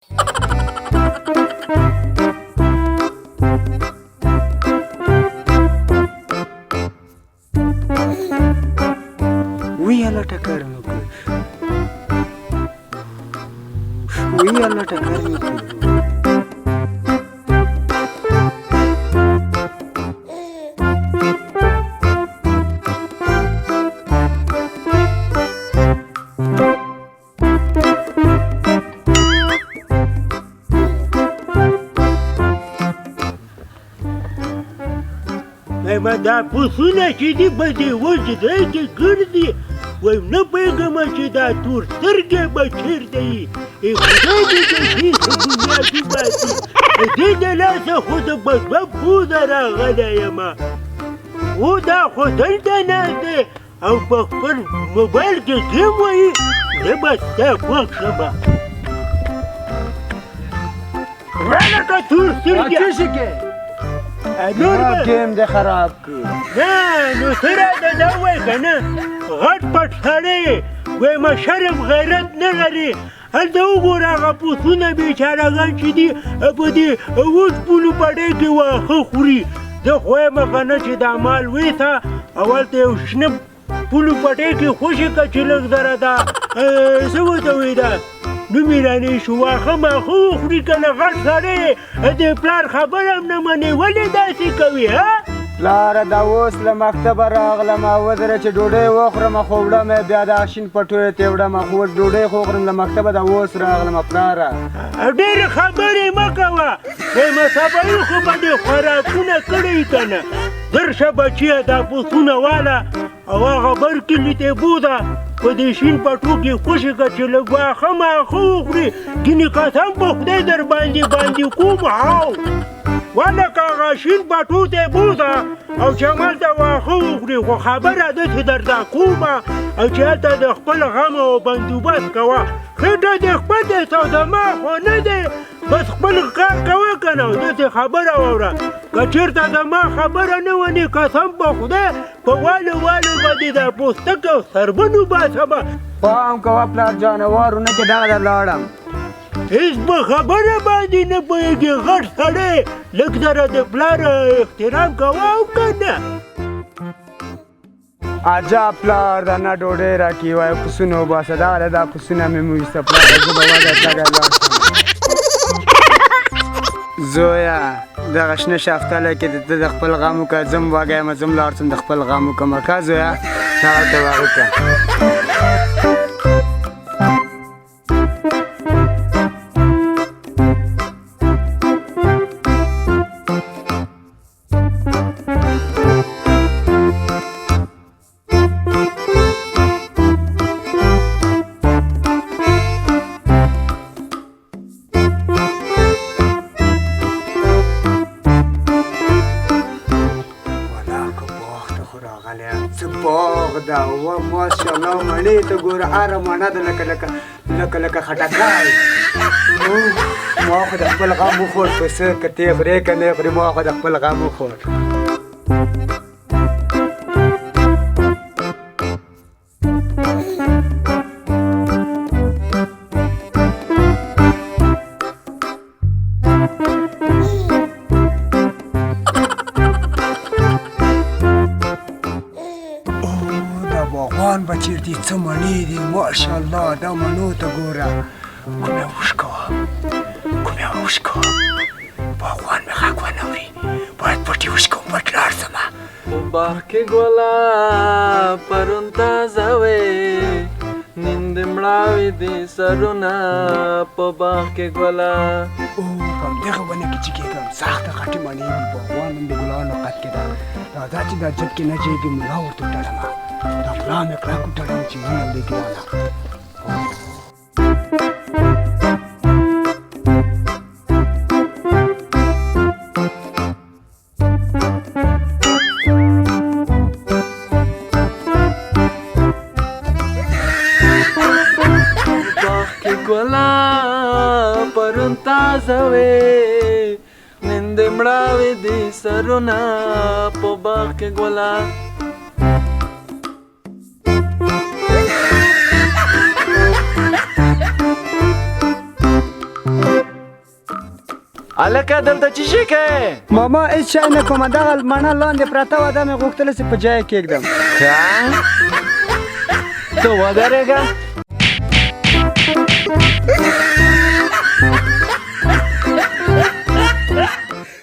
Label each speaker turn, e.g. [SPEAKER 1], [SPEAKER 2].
[SPEAKER 1] وی الله ټکر مې وکړ، وی الله ټکر مې وکړ.
[SPEAKER 2] ما دا پسونه چې دي په دې وچ ځای کې ګرځي، وایم نه پوهېږم چې دا تور سترګی به چېرته وي. ای خدای دې د دې دنیا وباسي، دې د لاسه خو د بدوه پوزه راغلی یم. او دا خو دلته ناست دی او په خپل موبایل کې ګیم وهي. زه به ستا خوښ شم. ولکه تور سترګی
[SPEAKER 1] څه شي کې
[SPEAKER 2] نور به
[SPEAKER 1] ګیم دې خراب کړ.
[SPEAKER 2] نه نو ته راته دا وایې که نه غټ پټ سړی یې، وایم شرم غیرت نه لري. هلته وګوره هغه پسونه بیچارهګان چې دي په دې وچ پولو پټۍ کې واښه خوري. زه خو وایم که نه چې دا مال ویسه او هلته یو شنه پولو پټۍ کې خوشې که چې لږ ذره دا څه ورته وایي دا نوم یې رانه شو، واښه ماښه وخوري که نه. غټ سړی یې، د پلار خبره هم نه منې، ولې داسې کوي ها؟
[SPEAKER 1] پلاره دا اوس له مکتبه راغلم، ودره چې ډوډۍ وخورم خو وړم یې بیا دا شین پټوی ته وړم، خو اوس ډوډۍ خو خورم له مکتبه دا اوس راغلم پلاره.
[SPEAKER 2] ډېرې خبرې مه کوه، وایم سبایي خو به دې خوراکونه کړی که نه. درشه بچیه دا پسونه واله او هغه بر کلي ته یې بوځه، په دې شین پټو کې خوشې که چې لږ واښه ماښه وخوري، ګینې قسم په خدای در باندې باندې کوم. هاو ولکه هغه شین پټو ته یې بوځه او چې همالته واښه وخوري، خو خبره داسې درته کومه او چې هلته د خپل غم او بندوبست کوه. خېټه دې خپل دی زما خو نه دی، بس خپل کار کوه که نه. داسې خبره واوره، که چېرته زما خبره نه ونې قسم په خدای په والو والو به دې دا پوستکی او څرمن وباسم.
[SPEAKER 1] پام کوه پلار جانه، وارونه کې دغه در لاړم.
[SPEAKER 2] هېڅ په خبره باندې نه پوهېږي، غټ سړی لږ ذره د پلار احترام کوه او که نه.
[SPEAKER 1] عجب پلار دا نه ډوډۍ راکوي، وایي پسونه وباسه. دغه ده دا پسونه مې وویسته پلاره، زه به وږی تږی لاړ شم. زویه دغه شنه شفتله کې ته د خپل غم وکړه، زه هم وږی یم، زه هم لاړ شم د خپل غم وکړم. ښه زویه دغلته وکړه. څه باغ ده و ماشاءالله، مڼې ته ګوره، هره مڼه ده لکه لکه لکه لکه خټکی. ما خو د خپل غم وخوړ پسه، که ته خورې که نه خورې، ما خو د خپل غم وخوړ. دا باغوان به چېرته څه مڼې دي ماشاءالله، دا مڼو ته ګوره. کومه وشکوه کومه وشکوه، باغوان مې غږ ونه اوري، باید پټې وشکوم، پټ لاړ شم.
[SPEAKER 3] په باغ کې ګله پرون تازه وې، نن دې مړاوي دي سرونه په باغ کې ګله.
[SPEAKER 1] او په همدغه ونه کې چې کېږم سخته غټې مڼې دي، باغوان هم د ګلانو قد کې ده. راځه چې دا جب کې نه جېږي ملا ورته وتړمه، دا ملا مې کلک وتړم چې ونه لېږي رانه.
[SPEAKER 3] باغ کې ګله پرون تازه وې، نن دې مړاوي دي سرونه په باغ کې ګله. هلکه دلته څه شی کوې؟
[SPEAKER 1] ماما هېڅ شی نه کومه، دغه مڼه لاندې پرته وه، دا مې غوښتله چې په جای یې کېږدم.
[SPEAKER 3] ښه، ته ودرېږه.